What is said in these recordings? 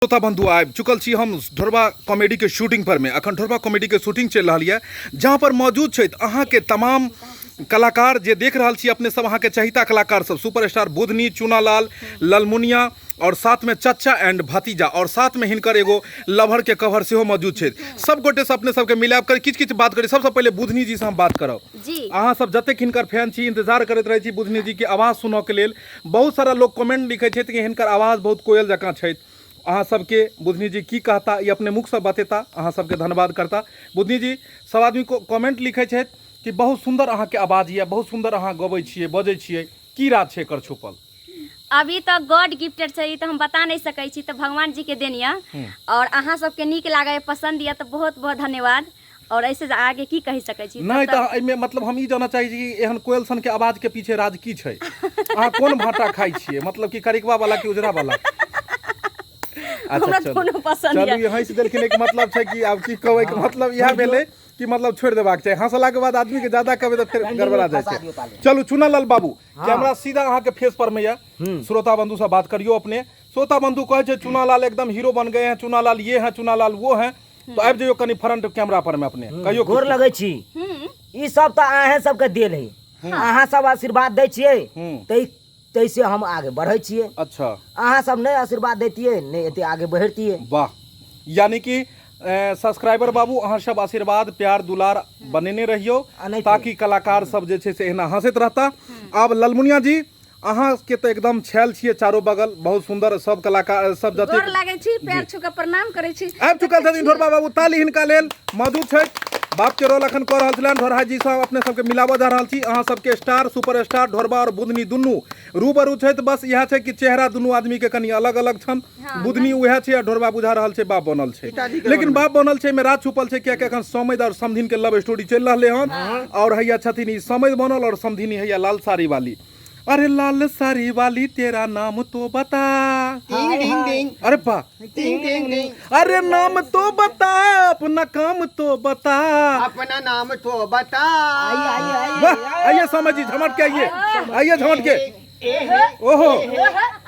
श्रोता बंधु, आबि चुकल छी हम ढोरबा कॉमेडी के शूटिंग पर में। अखन ढोरबा कॉमेडी के शूटिंग चलि रहल यऽ, जहाँ पर मौजूद छथि अहाँके तमाम कलाकार जे देख रहल छी अपने सब, अहाँके चहिता कलाकार सब, सुपरस्टार बुधनी, चूनालाल, ललमुनिया और साथ में चच्चा एंड भतीजा और साथ में हिनकर एगो लभर के कवर सेहो मौजूद छथि। सब गोटे से अपने सबके मिलाप कर किछु किछु बात करी। सबसे पहिले बुधनी जी से हम बात करब। जी। अहाँ सब जतेक हिनकर फैन छी, इंतजार करैत रहै छी बुधनी जी के आवाज सुनऽ के लेल। बहुत सारा लोग कमेंट लिखै छथि कि हिनकर आवाज बहुत कोयल जकाँ छथि। अहाँ सबके बुधनी जी की कहता, ई अपने मुखसँ बतेता, अहाँ सबके धन्यवाद करता। बुधनी जी, सब आदमी कमेंट लिखै छथि कि बहुत सुन्दर अहाँके आवाज यऽ, बहुत सुन्दर अहाँ गबै छियै, बजै छियै, की राज छै एकर छुपल? अभी तऽ गॉड गिफ्टेड छै, ई तऽ हम बता नहि सकै छी, तऽ भगवान जी के देन यऽ और अहाँ सबके नीक लागैए, पसन्द यऽ तऽ बहुत बहुत धन्यवाद। और ऐसे आगे की कहि सकै छी? नहि तऽ एहिमे मतलब हम ई जानऽ चाहै छी कि एहन कोयल सन के आवाज के पीछे राज की छै? अहाँ कोन भाटा खाइ छियै, मतलब कि करिकवा वाला कि उजरा वाला? अच्छा, हमरा चलू। दोनो पसंद चलू, यऽ। ई हँसि देलखिन, एक मतलब छै कि आब की कहबै, एक मतलब इएह भेलै कि मतलब छोड़ि देबाक चाही। हँसलाके बाद आदमी के ज्यादा कहबै तऽ फेर गड़बड़ा जाइ छै। चलू चुनालाल बाबू, कैमरा सीधा अहाँके फेस पर में यऽ, श्रोता बंधु से बात करियौ अपने। श्रोता बंधु कहै छै चुनालाल एकदम हीरो बन गए हैं, चुनालाल ये हैं, चुनालाल वो हैं, तो आबि जइयो कनि फ्रंट कैमरा पर में अपने कहियो। गोर लगै छी। ई सब तऽ अहें सबके देल है, अहाँ सब आशीर्वाद दै छियै तै तैसे हम आगे बढ़ै छियै। अहाँ सब नहि आशीर्वाद दैतियै, नहि एते आगे बढ़तियै। वाह, यानी कि सब्सक्राइबर बाबू, अहाँ सब आशीर्वाद प्यार दुलार बनेने रहियौ एनाहिते। ताकि कलाकार सब जे छै से एहिना हँसैत रहता। आब ललमुनिया जी, अहाँ के तऽ एकदम छैल छियै चारो बगल, बहुत सुंदर सब कलाकार सब जतेक। गोर लागै छी, पैर छू के प्रणाम करै छी। आबि चुकल छथिन ढोरबा बाबू, ताली हिनका लेल। मौजूद छथि, बाप के रोल अखन कऽ रहल छलनि। ढोरहा जी सब अपने सबके मिलाबऽ जा रहल छी। अहाँ सबके स्टार सुपर स्टार ढोरबा और बुधनी दुनू रूबरू छथि। बस इएह छै कि चेहरा दुनू आदमी के कनि अलग अलग छनि। बुधनी उएह छै आ ढोरबा बुझा रहल छै बाप बनल छै, लेकिन बाप बनल छै मे राज छुपल छै, कियाकि अखन समैद और समधिन के लव स्टोरी चलि रहलै हन। और हैया छथिन ई समैद बनल और समधिनी हैया लाल साड़ी वाली। अरे लाल साड़ी वाली तेरा नाम तो बता। टिंग डिंग डिंग। अरे बा टिंग डिंग डिंग। अरे नाम तो बता, अपना काम तो बता, अपना नाम तो बता। वाह, आइए समझ जी, झमट के आइए, आइए झमट के। ओहो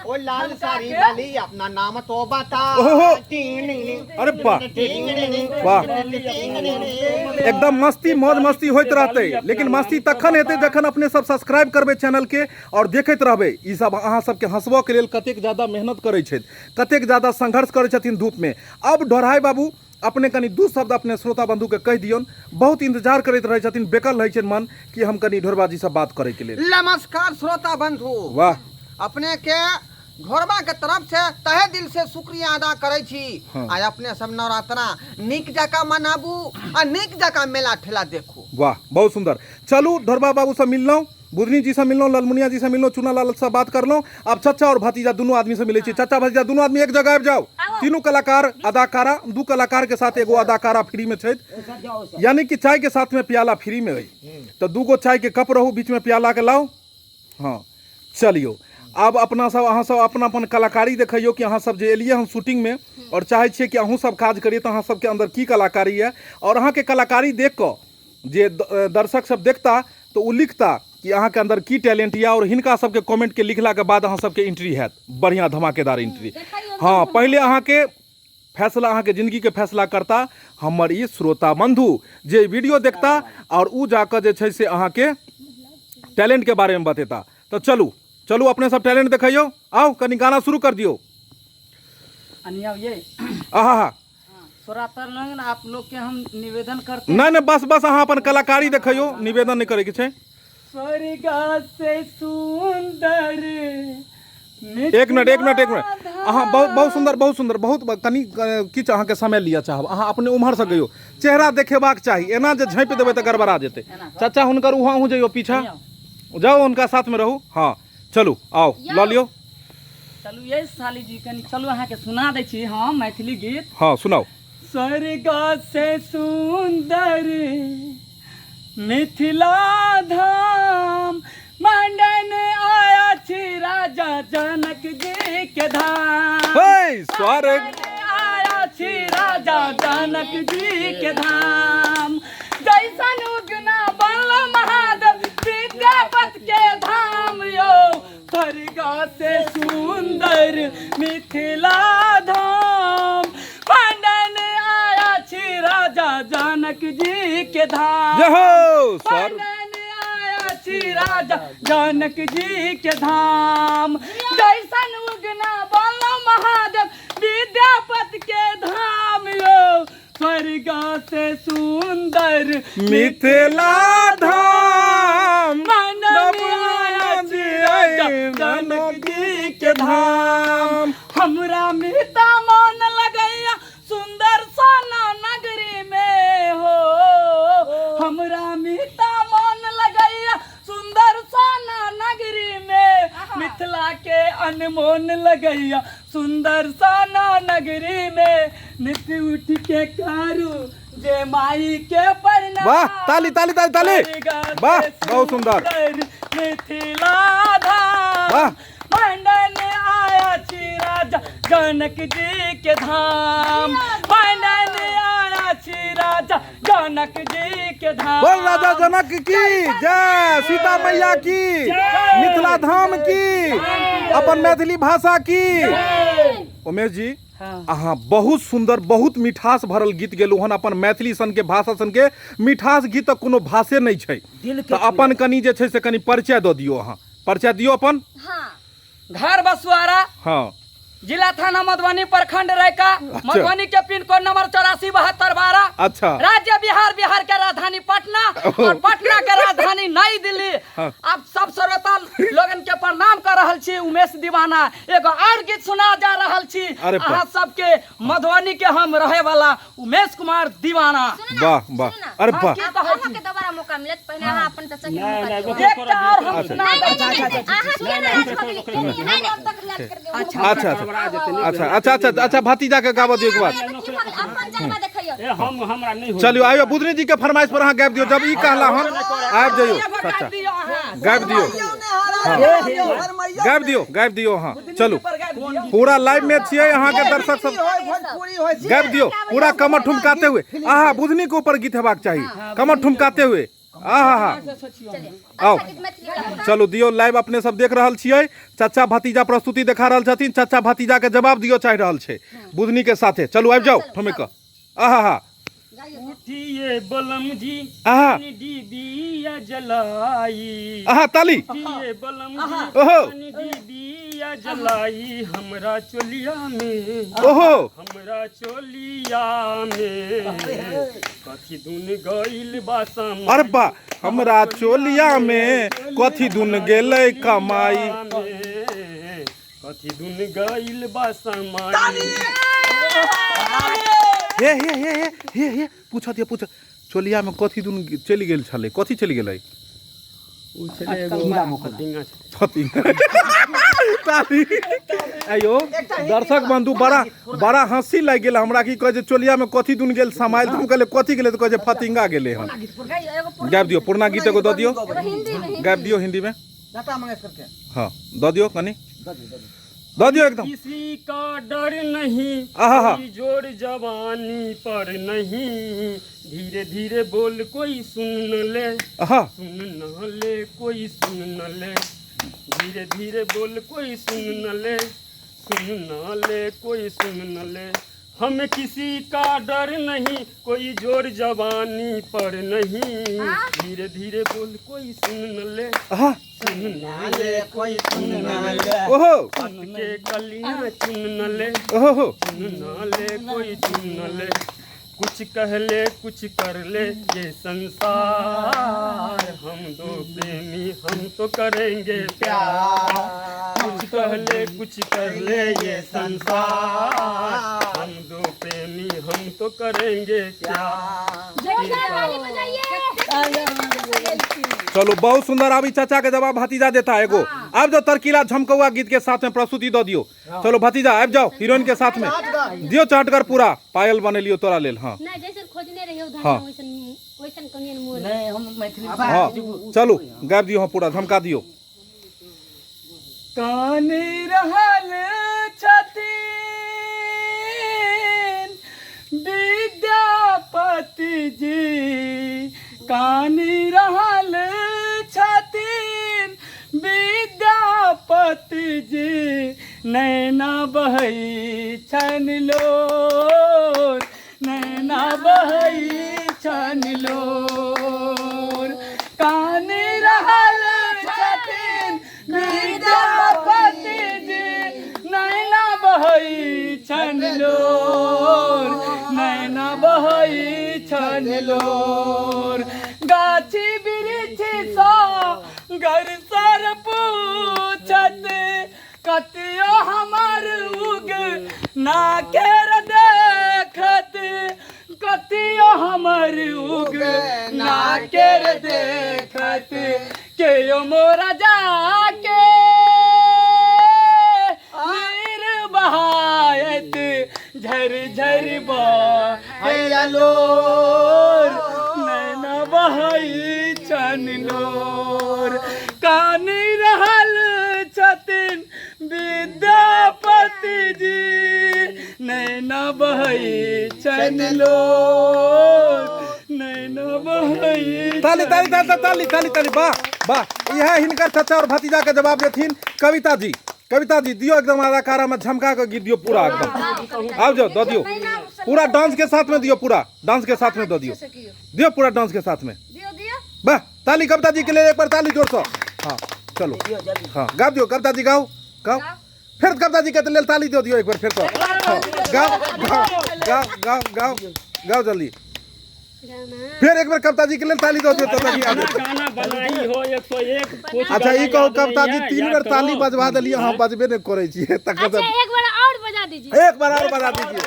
ओ लाल साड़ी वाली अपना नाम तो बता। ओहो। टिंग डिंग डिंग। अरे वाह। टिंग डिंग डिंग। वाह। टिंग डिंग डिंग। एकदम मस्ती मौज मस्ती होइत रहतै, लेकिन मस्ती तखन हेतै जखन अपने सब सब्सक्राइब करबै चैनल के और देखैत रहबै। ई सब अहाँ सबके हंसबऽ के लेल कतेक ज्यादा मेहनत करै छथि, कतेक ज्यादा संघर्ष करै छथिन धूप में। अब ढोढ़ाई बाबू, अपने कनि दू शब्द अपने श्रोता बंधु के कहि दियौन। बहुत इंतजार करैत रहै छथिन, बेकल रहै छनि मन कि हम कनि ढोरबा जी से बात करे के लेल। नमस्कार श्रोता बंधु। वाह। अपने के ढोरबा के तरफ से तहे दिल से शुक्रिया अदा करै छी। आ अपने सब नवरात्रा नीक जकाँ मनाबू आ नीक जकाँ मेला ठेला देखू। वाह, बहुत सुंदर। चलू ढोरबा बाबू से मिललहुँ, बुधनी जी से मिललहुँ, ललमुनिया जी से मिललहुँ, चुनालाल से बात करलहुँ। आब चचा और भतीजा दुनू आदमी से मिलै छी। चचा भतीजा दुनू आदमी एक जगह आबि जाउ। तीनू कलाकार अदाकारा, दू कलाकार के साथ एगो अदाकारा फ्री में छथि, यानी कि चाय के साथ में प्याला फ्री में अइ, तऽ दूगो चाय के कप रहू, बीच में प्याला के लाउ। हाँ चलियौ, आब अपना सब अहाँ सब अपन अपन कलाकारी देखैयौ कि अहाँ सब जे एलियै हन शूटिंग में और चाहै छियै कि अहूँ सब काज करियै, तऽ अहाँ सबके अंदर की कलाकारी यऽ और अहाँके कलाकारी देख कऽ जे दर्शक सब देखता तऽ ओ लिखता कि अहाँके अंदर की टैलेंट यऽ, और हिनका सबके कमेंट के लिखलाके बाद अहाँ सबके एंट्री हैत, बढ़िआँ धमाकेदार एंट्री। हाँ, पहिले अहाँके फैसला, अहाँके जिंदगीके फैसला करता हमर ई श्रोता बंधु जे वीडियो देखता और उ जाकऽ जे छै से अहाँके टैलेंटके बारेमे बतेता। तऽ चलू चलू अपने सब टैलेंट देखैयौ। आउ कनि गाना शुरू कर दियौ। ये आहा हा। श्रोता लोग, आप लोग के हम निवेदन करते। नहीं नहीं, बस बस अहाँ अपन कलाकारी देखैयौ, निवेदन नहीं करैके छै। स्वर्ग से सुंदर। एक मिनट, एक मिनट, एक मिनट। अहाँ बहुत बहुत सुंदर, बहुत सुंदर, बहुत कनि किछु अहाँके समय लिअ चाहब। अहाँ अपने उम्हरसँ गइयौ, चेहरा देखेबाक चाही, एना जे झाँपि देबै तऽ गड़बड़ा जेतै। चाचा हुनकर उहाँ अहूँ जइयौ, पीछा जाउ, हुनका साथमे रहू। हाँ चलू, आउ लऽ लियौ। चलू ये साली जी, कनि चलू, अहाँके सुना दै छी हम मैथिली गीत। हाँ सुनाउ। स्वर्ग से सुंदर मिथिला धाम, मंडन आया छी राजा जनक जी के धाम। हे स्वर्ग आया छी राजा जनक जी के धाम, जैसन उगना बनल महादेव विद्यापत के धाम यो। स्वर्ग से सुंदर मिथिला धाम। मंडन आया छी राजा जनक जी के धाम। जय हो सर। मंडन आया छी राजा जनक जी के धाम। जैसन उगना बोलो महादेव विद्यापति के धाम यो, स्वर्ग से सुंदर मिथिला धाम। मंडन आया छी राजा जनक जी के धाम। हमरा मिता मन लगैया सुंदर सोना नगरी में हो, हमरा मिता मन लगैया सुंदर सोना नगरी में। मिथिला के अनमोल लगैया सुंदर सोना नगरी में। नित उठ के करू जे माई के प्रणाम। वाह, ताली ताली ताली ताली। वाह, बहुत सुंदर। मिथिला धाम। वाह। मंडन आया छी राजा जनक जी के धाम। मंडन आया छी राजा जनक जी के धाम। बोल राजा जनक की जय, सीता मैया की, मिथिला धाम की, अपन मैथिली भाषा की। उमेश जी, अहाँ बहुत सुंदर बहुत मिठास भरल गीत गेलहुँ हन। अपन मैथिली सन के भाषा सन के मिठास गीत तऽ कोनो भाषे नहि छै। दिल के तऽ अपन कनि जे छै से कनि परिचय दऽ दियौ, अहाँ परिचय दियौ अपन। हाँ। घर बसुआरा, हाँ, जिला थाना मधुबनी, प्रखंड रैका, मधुबनी के पिन कोड नंबर 84 72 12। अच्छा। राज्य बिहार, बिहार के राजधानी पटना और पटना के राजधानी नई दिल्ली। हाँ। आप सब श्रोता लोगन के प्रणाम कर रहल छी। उमेश दीवाना एगो और गीत सुना जा रहल छी अरे वाह। अहाँ सबके। मधुबनी के हम रहे वाला उमेश कुमार दीवाना। वाह वाह, अरे वाह। की कहै छी? अहाँके दोबारा मौका मिलत, पहिने अहाँ अपन चाचा के मौका दियौ। एकटा और हम सुना नहीं नहीं नहीं नहीं, अहाँ किया नाराज भऽ गेलियै? नहीं नहीं, अब तक लाज कर दियौ। अच्छा अच्छा अच्छा अच्छा अच्छा अच्छा, भतीजा के गाबऽ दियौ एक बार। की भऽ गेल? अपन जलवा देखैयौ। हम हमरा नहि चलियौ आइयो, बुधनी जी के फरमाइश पर अहाँ गाबि दियौ। जब ई कहला हन आबि जइयौ एगो चाचा, गाबि दियौ अहाँ। गाबि दियौ, गाबि दियौ, गाबि दियौ अहाँ। चलू, पर गाबि दियौ। पूरा लाइव में छियै अहाँके दर्शक सब। भोजपुरी होइ छै। गाबि दियौ पूरा कमर ठुमकाते हुए। आहा, बुधनी के ऊपर गीत हेबाक चाही, कमर ठुमकाते हुए। आहा हा, आओ। अच्छा गीत मैथिली गाबू। चलू दियौ। लाइव अपने सब देख रहल छियै, चचा भतीजा प्रस्तुति देखा रहल छथिन। चचा भतीजा के जवाब दियौ चाहि रहल छै बुधनी के साथे। चलू आबि जाउ ठुमकि कऽ। आहा हा। उठिए बलम जी, आहा। डिबिया जलाई। आहा, ताली। उठिए बलम जी, ओहो। डिबिया जलाई हमरा चोलिया में। ओहो। हमरा चोलिया में कथी दुन गइल बा समा। अरे बा, हमरा चोलिया में कथी दुन गेलै कमाई। में कथी दुन गइल बा समाई। हे हे हे हे हे हे, पूछत ये पूछ, चोलिया में कथी दुन चलि गेल छलै? कथी चलि गेलै? कीड़ा मकोड़ा। फतिंग। ताली। आयो दर्शक बंधु, बड़ा बड़ा हंसी लागि गेल हमरा। की कहै छै, चोलिया में कथी दुन गेल समाइल? तऽ हम कहलियै कथी गेलै, तऽ कहै छै फतिंगा गेलै हन। गाइयो एगो पुरना। गाबि दियौ पुरना गीत एगो दऽ दियौ। हिंदी में। गाबि दियौ हिंदी में। लता मंगेशकर के। हाँ, दऽ दियौ, कनि दऽ दियौ एकदम। किसी का डर नहीं, आहा। कोई जोर जवानी पर नहीं, धीरे धीरे बोल कोई सुन न ले, आहा। सुन न ले कोई सुन न ले, धीरे धीरे बोल कोई सुन न ले, सुन न ले कोई सुन न ले, हमें किसी का डर नहीं, कोई जोर जवानी पर नहीं, धीरे धीरे बोल कोई सुन न ले, आहा। सुन न ले कोई सुन न ले, ओहो। पत के कलियां चुन न ले, ओहो। चुन न ले कोई चुन न ले, कुछ कह ले कुछ कर ले ये संसार, हम दो प्रेमी हम तो करेंगे प्यार, कुछ कह ले कुछ कर ले ये संसार, हम दो प्रेमी हम तो करेंगे प्यार। जोरदार ताली बजाइए। चलो बहुत सुंदर। अभी चाचा के जवाब भतीजा देता है एगो। आब जाओ, तरकीला झमकौआ गीत के साथ में प्रस्तुति दऽ दियौ। चलो भतीजा आबि जाओ, हीरोइन के साथ में दियौ चहटगर पूरा। पायल बनेलियो तोरा लेल। हाँ। नहीं, जैसन खोजने रहियो धान, हाँ। वैसन वैसन कनियन मोर। नहीं, हम मैथिली। हाँ, चलू गाबि दियौ। हाँ, पूरा झमका दियौ। कानि रहल छथिन विद्यापति जी, कानि रहल छथिन विद्यापति जी, नैना बहै छनि लोर, नैना बहै छनि लोर। कानि रहल छथिन विद्यापति जी, नैना बहै छनि लोर, नैना बहै छनि लोर। गाछी वृक्ष सँ गर सर पूछत, कतियो हमर उग ना केर देखत, कतियो हमर उग ना केर देखत। केयो मोरा जाके नीर बहायत, झर झर बहैया लोर, नैना बहै छन लोर। कानि रहल छथिन विद्यापति जी, नैना बहै छन लोर, नैना बहै। ताली ताली ताली ताली ताली ताली। वाह वाह, इएह हिनकर चचा और भतीजा के जवाब देथिन कविता जी। कविता जी दियो एकदम अदाकारा में झमका के गीत दियो पूरा एकदम। आब जाओ दऽ दियो पूरा डांस के साथ में, दियो पूरा डांस के साथ में दऽ दियो, दियो पूरा डांस के साथ में। वाह, ताली कविता जी के लिए एक बार ताली जोर से। हाँ चलो, हाँ गा दियो कविता जी, गाओ गाओ। फिर कविता जी के लेल ताली दे दियो एक बार फिर तो। हाँ, गाओ गाओ गाओ गाओ गाओ गाओ जल्दी। फिर एक बार कविता जी के लेल ताली दे दियो। तो तभी आगे गाना बनाई हो 101 कुछ। अच्छा ई गाना कहू याद कविता नहीं जी, है, 3 याद बेर ताली करो। बजवा देलियै, अहाँ बजबे नहि करै छियै तकर। अच्छा एक बार और बजा दीजिए, एक बार और बजा दीजिए।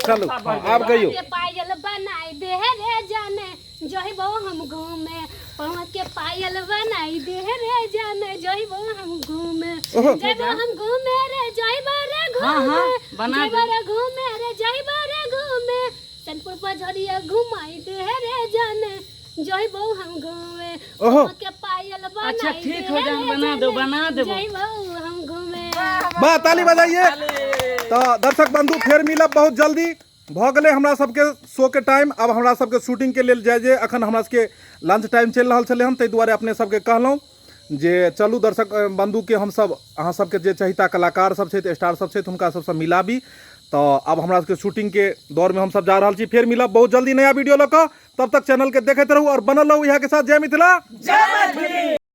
चलो हाँ, आब कहियौ। के पायल बनाई दे रे जाने जइबो हम घूमे, पहुँच के पायल बनाई दे रे जाने जइबो हम घूमे, ओहो। जइबो हम घूमे रे जइबो रे हाँ, घूमे, बना जइबो रे घूमे रे जइबो रे घूमे, चनपुर पझरिया घुमाई दे रे जाने जइबो हम घूमे, ओहो। पहुँच के पायल बनाई अच्छा, ठीक दे हो जान, रे बना दो, जाने, बना देबो। जइबो हम घूमे। वाह, ताली बजाइए। तऽ दर्शक बंधु फेर मिलब बहुत जल्दी। भऽ गेलै हमरा सबके शो के टाइम, आब हमरा सबके शूटिंग के लेल जाय जे अखन हमरा सबके लंच टाइम चलि रहल छलै हन, ताहि दुआरे अपने सबके कहलहुँ जे चलू दर्शक बंधु के हमसब अहाँ सबके जे चहिता कलाकार सब छथि, स्टार सब छथि, हुनका सबसँ मिलाबी। तऽ आब हमरा सबके शूटिंग के दौर में हमसब जा रहल छी। फेर मिलब बहुत जल्दी नया वीडियो लऽ कऽ, तब तक चैनल के देखैत रहू और बनल रहू इएह के साथ। जय मिथिला, जय मैथिली।